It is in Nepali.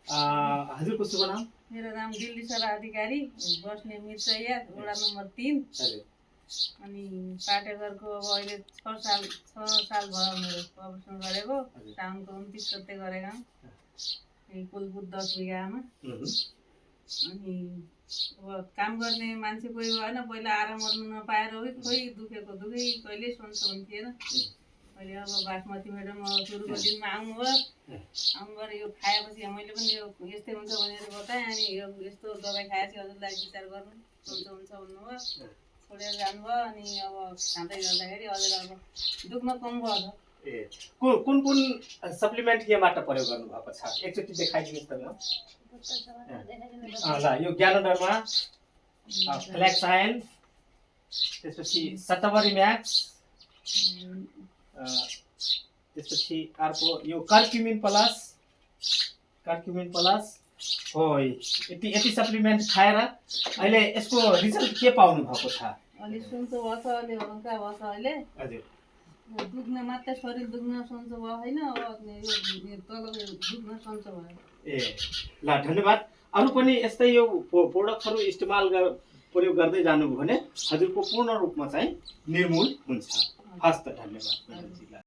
हजुरको शुभ नाम? मेरो नाम दिल्ली सरा अधिकारी, बस्ने मिर्चैया, वडा नम्बर 3। अनि पाटेघरको अब अहिले 6 साल भयो मेरो अवसन गरेको। साउनको 29 गते गरेका कुल 10 बिघामा। अनि अब काम गर्ने मान्छे कोही भएन। पहिला आराम गर्नु नपाएर खोइ दुखेको दुखै कहिले सन्चो हुन्थेन। अहिले अब बासमती म्याडम सुरुको दिनमा आउनुभयो। यो खाएपछि मैले पनि यो यस्तै हुन्छ भनेर बताएँ। अनि यो यस्तो दबाई खाएपछि हजुरलाई विचार गर्नु सन्चो हुन्छ भन्नुभयो। छोडेर जानुभयो। अनि अब खाँदै गर्दाखेरि हजुर अब दुख्न कम भयो। कुन कुन सप्लिमेन्ट यहाँबाट प्रयोग गर्नुभएको छ? एकचोटि देखाइदिनुहोस् त ल। यो ज्ञानोडर्मा, फ्ल्याक्साइन, त्यसपछि सटबरी म्याक्स, त्यसपछि अर्को यो कर्क्युमिन प्लस हो। यति सप्लिमेन्ट खाएर अहिले यसको रिजल्ट के पाउनु भएको छ? अलि सन्चो भयो छ, अलि हल्का भयो छ अहिले। हजुर। दुख्न मात्रै शरीर दुख्न सन्चो भयो होइन, अब यो तल दुख्न सन्चो भयो। ल धन्यवाद। अरू पनि यस्तै यो प्रोडक्टहरू इस्तेमाल प्रयोग गर्दै जानुभयो भने हजुरको पूर्ण रूपमा चाहिँ निर्मूल हुन्छ। हस्त, धन्यवाद।